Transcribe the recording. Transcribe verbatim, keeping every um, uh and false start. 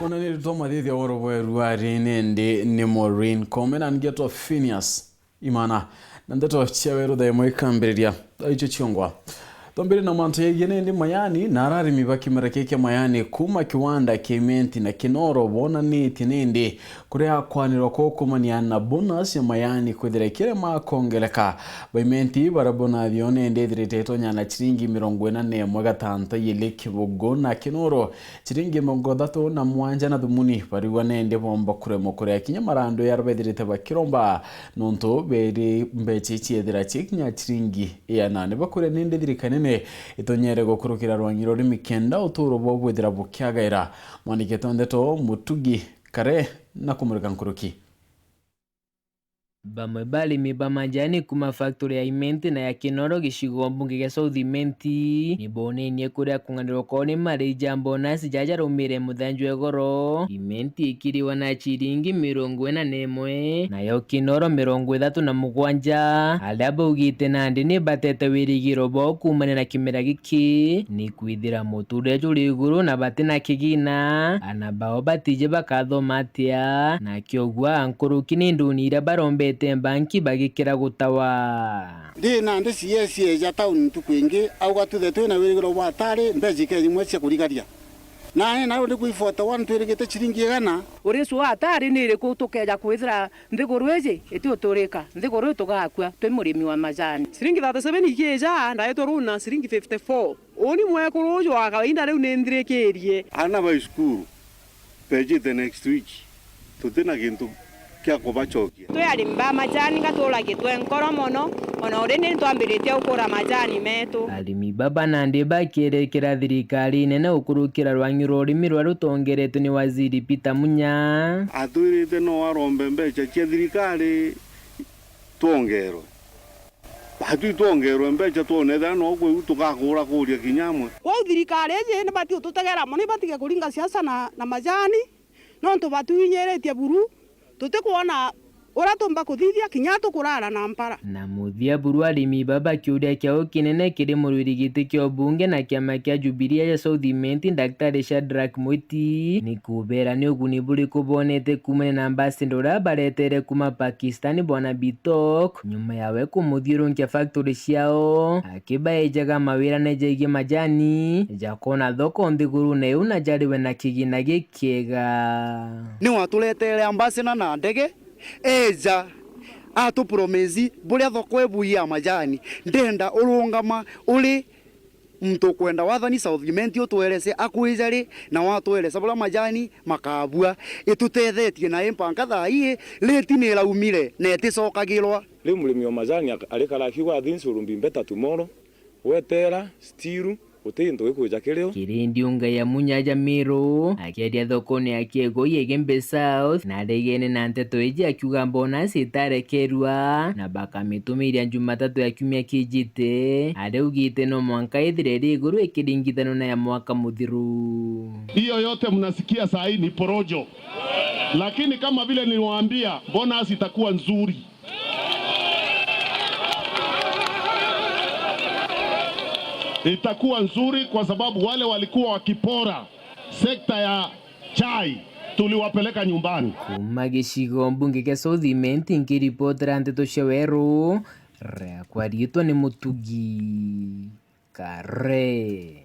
Ona ni ritwa mathithia woro bweru ari nindi ni Maureen Kome na ngetwa Phineas Imana. Na ndeto cia weru thaa imwe ikambiriria thaa icio ciongwa. Twambire na mantu yegie nindi majani na ararimi ba kimera kia majani kuma kiwanda kia Imenti na Kinoro bonanitie nindi kuria kwanirwa kwa ukumania na bonus ya majani kwithira ikirema kongereka. Ba Imenti bara bonus yo nindi ithirite itonya na ciringi mirongo ina na imwe gatanta yili kibugu na Kinoro ciringi mirongo ithatu na mwanja na thumuni. Bariuga nindi bomba kuremwa kuria kinya marandu ya bethirite bakiromba nontu beri mbeca iciethira cikinya ciringi iana. Ni bakuria nindi thirikari nene itonyere gukurukira rwangi rwa urimi kenda uturo bwao bwithira bukiagaira. Mwandiki wa ndeto Mutugi Kare na kumurika nkuruki. Bamwe ba arimi ba majani kuma factory ya Imenti na ya Kinoro gicigo mbunge gia South Imenti ni bonenie kuria kung'anirwa kwao ni mariji ja bonus jaja jaraumire muthenya jwa igoro, Imenti ikiriwa na ciringi mirongo ina na imwe, nayo Kinoro mirongo ithatu na mugwanja, aria baugite nandi ni batete wirigiro bwao kumania na kimera giki, ni kwithira muturire juri iguru na batina kigina, ana bao batiji bakathoma atia, na kiogua nkuruki ni nduni iria barombete mbanki bagikira gutawa. Ndi nandi C S eja tauni ntuku ingi, auga twithe twina wirigiro bwa atari mbeca ikenyimwe cia kurigaria. Nani nau ndi kwi forty one twirigite ciringi igana. Uricu wa atari ni iriku tukeja kwithira nthiguru iji itiuturika, nthiguru ii tugakua twi murimi wa majani. Ciringi thirty-seven ikija, ndaetwa runa ciringi fifty-four. Uni mwekuru uju wa kawaida riu ni nthirikirie. Ana bai cukuru, bejite next week, tutina gintu kia kubacokia. Twi arimi ba majani, gaturagitwe nkoro mono, ona uri ni twambiritie gukura majani metu. Arimi baba nandi bakierekera thirikari nene gukurukira rwangi rwa urimi ruria rutongeretwe ni Waziri Peter Munya. Atwirite no arombe mbeca cia thirikari twongerwe. Batwi twongerwe mbeca twone ethira no kwiu tugakura kuria kinya amwe. Kwou thirikari iji nibati ututegera mono, ibatige kuringa siasa na, na majani, nontu batwinyiritie buru, tutikwona uria tumba kuthithia kinya tukurara na mpara. Na muthia buru arimi baba kiuria kiao kinene kiri murwiri giti kia ubunge na kiama kia Jubilee ya South Imenti, Daktari Shadrack Mwiti, ni kubera ni uguni buriku bonete kumania na ambassador uria baretere kuma Pakistan, Bwana Bitok, nyuma yawe kumuthiurunkia factory ciao, akibaejaga mawira na jegie majani, jakona thoko nthigurune iu na jariwe na kigina gikiega. Ni waturetere ambassador na ndege, eja atupromisi buria thoko ibuia majani. Ndenda urungama uri muntu ukwenda wathani South Imenti utwerese akwija ri, na watweresa buria majani makabua. Itutethetie na impanka thaa ii, rate ni iraumire na iticokagirwa. Riu murimi wa majani ak-, arikara akiuga, "Things will be better tomorrow." Wetera, still, guti gintu gikwija kirio. Kiri ndiunga ya Munya ja Miru, akiaria thokone ya Kiegoi Igembe South, na aregene na nteto iji akiuga bonus itarekerua, na bakamitumiria Jumatatu ya kiumia kijite, aria augite no mwanka ithire iri iguru ikiringithanua na ya mwaka muthiru. Hiyo yote mnasikia saa hii ni porojo. Lakini kama vile niliwaambia, bonus itakuwa nzuri. Itakuwa nzuri kwa sababu wale walikuwa wakipora sekta ya chai tuliwapeleka nyumbani. Kuma gicigo mbunge kia South Imenti, nkiripotera nteto cia weru, riakwa riitwa ni Mutugi Kare.